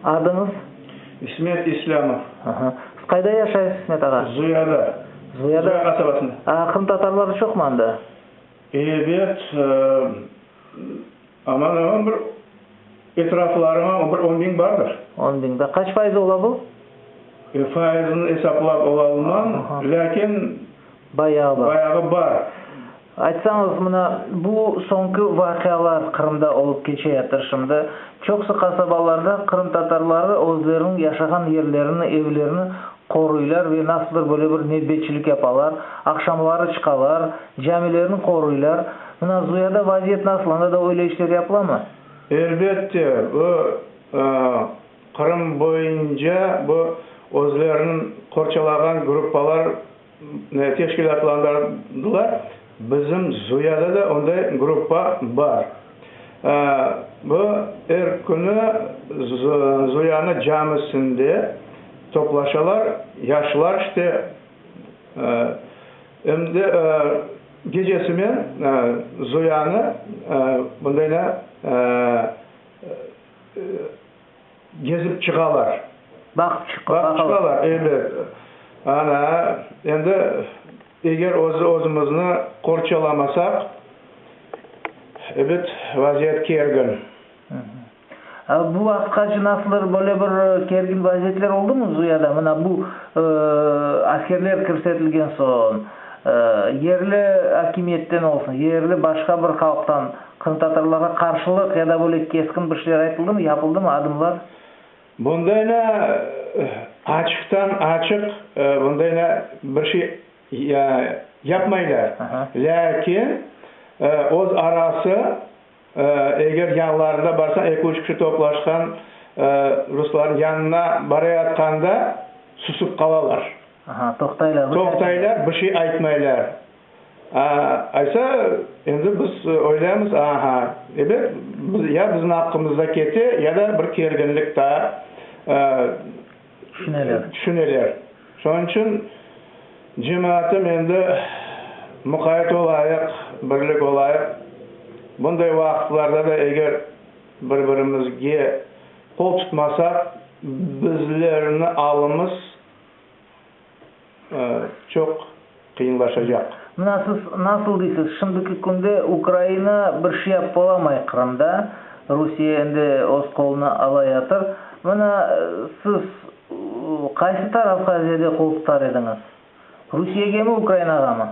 Adıñız? İsmet İslâmov. Aha. Siz qayda yaşaysız, İsmet ağa? Zuyada. Zuyada. Zuya qasabasında. A, qırımtatarları çoqmı anda? Ebet, aman-aman bir etraflarıma bir on biñ bardır. On biñ. Da qaç fayız ola bu? Fayızını esaplap olalmam, lâkin Bayağı bar. Bayağı bar. Aytsañız, mına bu soñki vaqialar Qırımda olıp keçeyatır şimdi. Çoqusı qasabalarda qırımtatarları özleriniñ yaşağan yerlerini, evlerini qoruylar ve nasıldır böyle bir nevbetçilik yapalar, aqşamları çıqalar, camilerni qoruylar. Mına Zuyada vaziyet nasıl, anda da öyle işler yapılamı? Elbette, bu Qırım boyunca bu özlerini qorçalağan gruppalar teşkilâtlandırdılar. Bizim Zuyada da onday gruppa bar. Bu er künü Zuyanı camisinde toplaşalar, yaşlar işte, em de gecesimen Zuyanı bundayla gezip çıqalar. Baqıp çıqalar, ebet. Ana, endi eger öz-özümizni qorçalamasaq, ebet, vaziyet kergin. Bu vaqıtqace nasıldır böyle bir kergin vaziyetler oldumı Zuyada? Mına bu askerler kirsetilgen soñ, yerli akimiyetten olsun, yerli başqa bir halqtan qırımtatarlarğa qarşılıq ya da böyle keskin bir şeyler aytıldımı, yapıldımı adımlar? Bundayla açıqtan-açıq bundayla bir şey yapmaylar. Lâkin öz arası, eger yanlarında barsañ, eki-üç kişi toplaşqan ruslarnıñ yanına barayatqanda susıp qalalar. Toqtaylar. Toqtaylar, bir şey aytmaylar. Aysa, endi biz oylaymız, aha, ebet, ya bizim aqqımızda kete, ya da bir kerginlik daa tüşüneler. Şonıñ içün, cemaatım, endi muqayt olayıq, birlik olayıq. Bunday vaqıtlarda da eger bir-birimizge qol tutmasaq, bizlerni alımız çoq qıyınlaşacaq. Mına siz nasıl deysiz, şimdiki künde Ukraina bir şey yapıp olamay Qırımda, Rusiye endi öz qoluna alayatır. Mına siz qaysı tarafqa ziyade qol tutar ediñiz, Rusiyegemi, Ukrainağamı?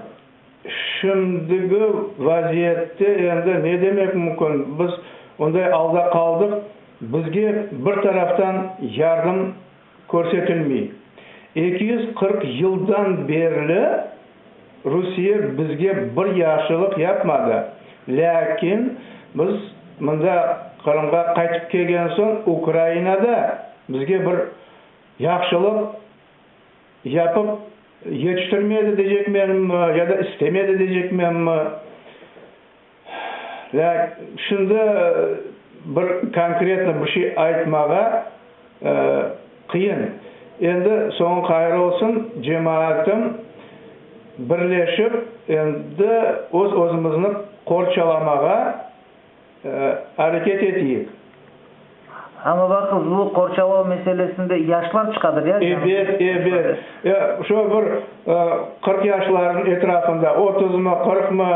Şimdiki vaziyette endi ne demek mümkün, biz onday alda qaldıq, bizge bir taraftan yardım körsetilmey. 240 yıldan berli Rusiye bizge bir yahşılıq yapmadı. Lâkin biz mında Qırımğa qaytıp kelgen soñ Ukrainada bizge bir yahşılıq yapıp yetiştirmedi deycekmenmi ya da istemedi deycekmenmi. Lâkin şimdi bir konkretno bir şey aytmağa qıyın. Endi soñu hayır olsun, cemaatım birleşip, endi öz-özümizni qorçalamağa areket eteyik. Amma baqıñız, bu qorçalav meselesinde yaşlar çıqadır, ya? Ebet, ebet. Şu bir 40 yaşlarnıñ etrafında, otuzmı, qırqmı,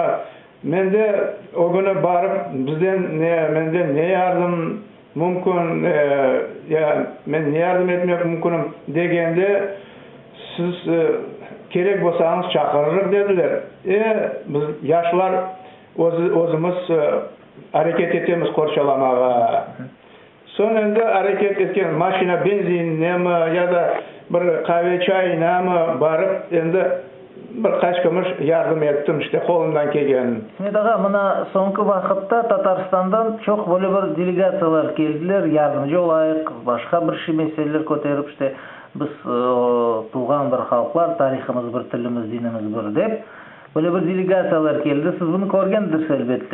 mende o künü barıp, bizden ne, menden ne yardım mümkün, ya men ne yardım etmek mümkünim degende, siz kerek bolsañız çaqırırıq dediler. Biz yaşlar özümiz areket etemiz qorçalamağa. Soñ endi areket etken maşina benzininemi ya da bir qave çayınamı barıp endi bir qaç kümüş yardım ettim işte qolumdan kelgenin. İsmet ağa, mına soñki vaqıtta Tatarstandan çoq böyle bir delegatsiyalar keldiler, yardımcı olayıq, başqa bir şey meseleler köterip işte biz tuvğan bir halqlar, tarihımız bir, tilimiz, dinimiz bir dep. Böyle bir delegatsiyalar keldi. Siz bunı körgendirsiz, elbette,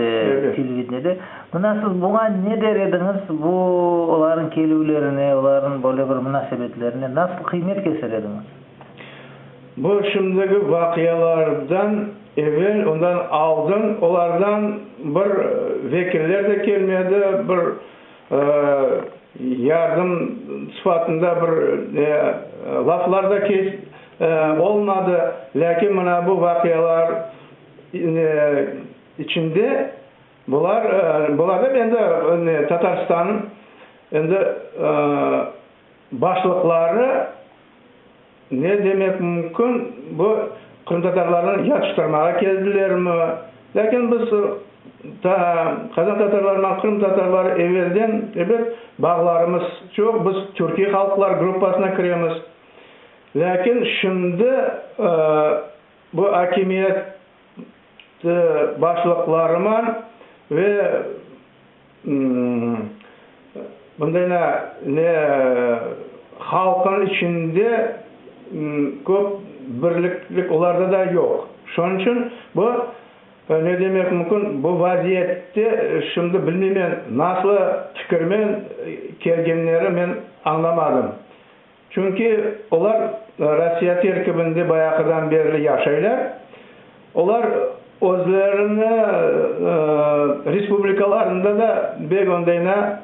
televideniyede. Mına siz buña ne der ediñiz, bu olarnıñ kelüvlerine, olarnıñ böyle bir munasebetlerine nasıl qıymet keser ediñiz? Bu şimdiki vaqialardan evel, ondan aldın olardan bir vekiller de kelmedi, bir. Yardım sıfatında bir laflar da olmadı. Lâkin mına bu vaqialar içinde bular bular da endi Tatarstannıñ endi başlıqları ne demek mümkün, bu qırımtatarlarnı yatıştırmağa keldilermi? Lâkin biz qazan tatarlarınen qırımtatarları evelden, ebet, bağlarımız çoq, biz türkiy halqlar gruppasına kiremiz. Lâkin şimdi bu akimiyet başlıqlarıman ve bundayna ne halqnıñ içinde köp birliklik olarda da yoq. Şunıñ içün bu ne demek mümkün, bu vaziyette şimdi bilmeymen, nasıl fikirmen kelgenleri men añlamadım. Çünki olar Rossiya terkibinde bayaqıdan berli yaşaylar. Olar özlerini respublikalarında da bek ondayna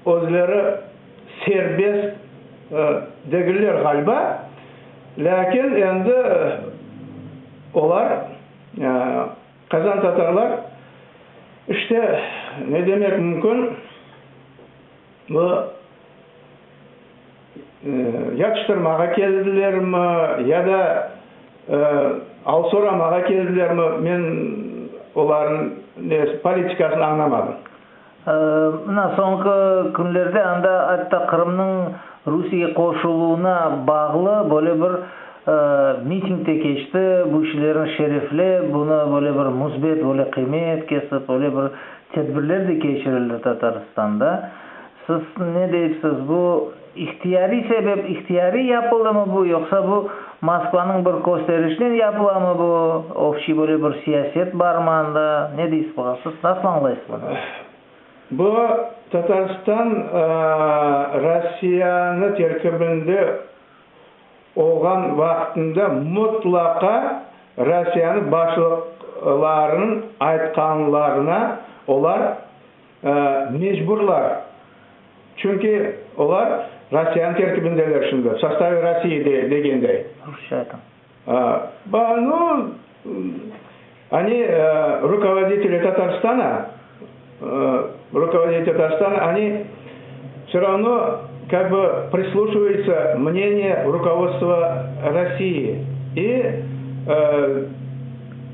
özleri serbest degiller ğaliba. Lâkin endi olar, qazan tatarlar, işte, ne demek mümkün, bu yatıştırmağa keldilermi ya da al soramağa keldilermi, men olarnıñ politikasını añlamadım. Mına soñki künlerde anda atta Qırımnıñ Rusiyege qoşuluvına bağlı böyle bir miting de keçti, bu işlerni şereflep, bunı böyle bir müsbet böyle qıymet kesip, öyle bir tedbirler de keçirildi Tatarstanda. Siz ne deysiz, bu ihtiyariy sebep, ihtiyariy yapıldımı bu, yoqsa bu Moskvanıñ bir kösterişinen yapılamı bu, общий böyle bir siyaset barmı anda, ne deysiz buğa, siz nasıl añlaysız bunı? Bu Tatarstan Rossiyanı terkibinde olğan vaqtında mutlaqa Rossiyanı başlıqlarınıñ aytqanlarına olar mecburlar. Çünki olar Rossiyanıñ terkibindeler şimdi, в составе России degenday. Rusça aytıñ. Ну, они, руководители Татарстана, руководители Татарстана, они все равно как бы прислушиваются мнение руководства России. И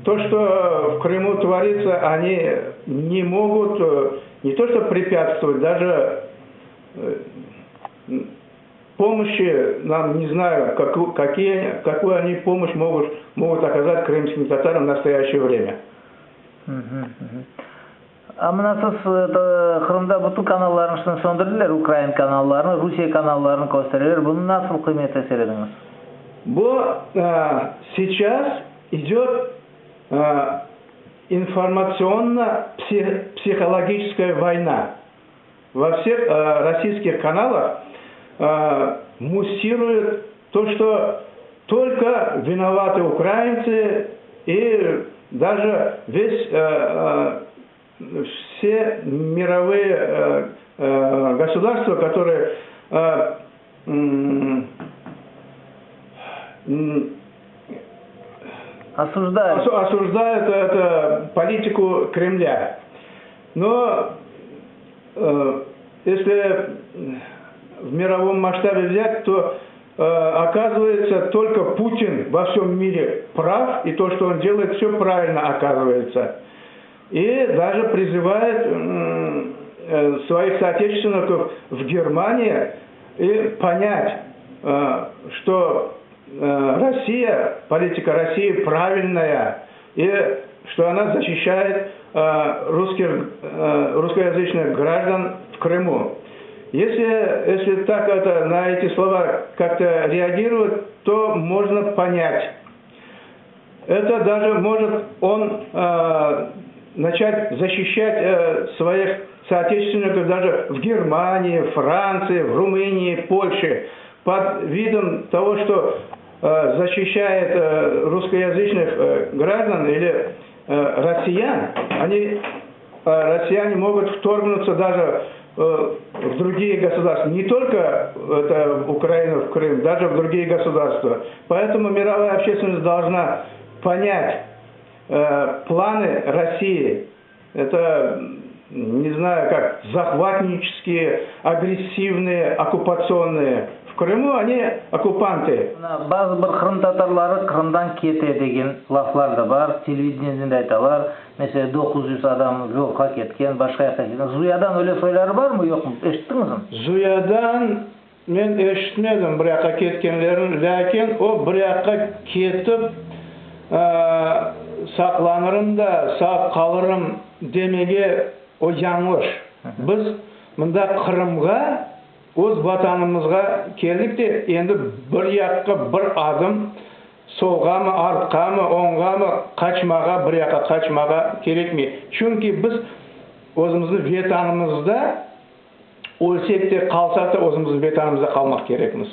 то, что в Крыму творится, они не могут не то что препятствовать, даже помощи нам не знаю, какую они помощь могут оказать крымским татарам в настоящее время. A mına siz Qırımda bütün kanallarnı söndürdiler, ukrain kanallarını, Rusiye kanallarını köstereler. Bunı nasıl qıymet eser ediñiz? Bu сейчас идет информационно-психологическая война. Во всех российских каналах муссируют то, что только виноваты украинцы, и даже все мировые государства, которые осуждают, осуждают эту политику Кремля. Но если в мировом масштабе взять, то оказывается, только Путин во всем мире прав, и то, что он делает, все правильно оказывается. И даже призывает своих соотечественников в Германии и понять, что Россия, политика России правильная, и что она защищает русских, русскоязычных граждан в Крыму. Если так это, на эти слова как-то реагировать, то можно понять. Это даже может он начать защищать своих соотечественников даже в Германии, Франции, в Румынии, Польше, под видом того, что защищает русскоязычных граждан или россиян, россияне могут вторгнуться даже в другие государства, не только это в Украину, в Крым, даже в другие государства. Поэтому мировая общественность должна понять планы России. Это, не знаю как, захватнические, агрессивные, оккупационные. В Крыму они оккупанты. Bazı bir qırımtatarları Qırımdan kete degen laflar da bar, televideniyeden de aytalar. Meselâ, 900 adam Lvovğa ketken, başqa yaqqa ketken. Zuyadan öyle soyları barmı, yoqmı? Eşittiñizmi? Zuyadan men eşitmedim bir yaqqa ketkenlerini, lâkin o bir yaqqa ketip saqlanırım da, sağ qalırım demege o yañlış. Biz mında Qırımğa, öz Vatanımızğa keldik de, endi bir yaqqa bir adım solğamı, artqamı, oñğamı qaçmağa, bir yaqqa qaçmağa kerekmey. Çünki biz özümizniñ Vetanımızda ölsek de, qalsaq da özümizniñ Vetanımızda qalmaq kerekmiz.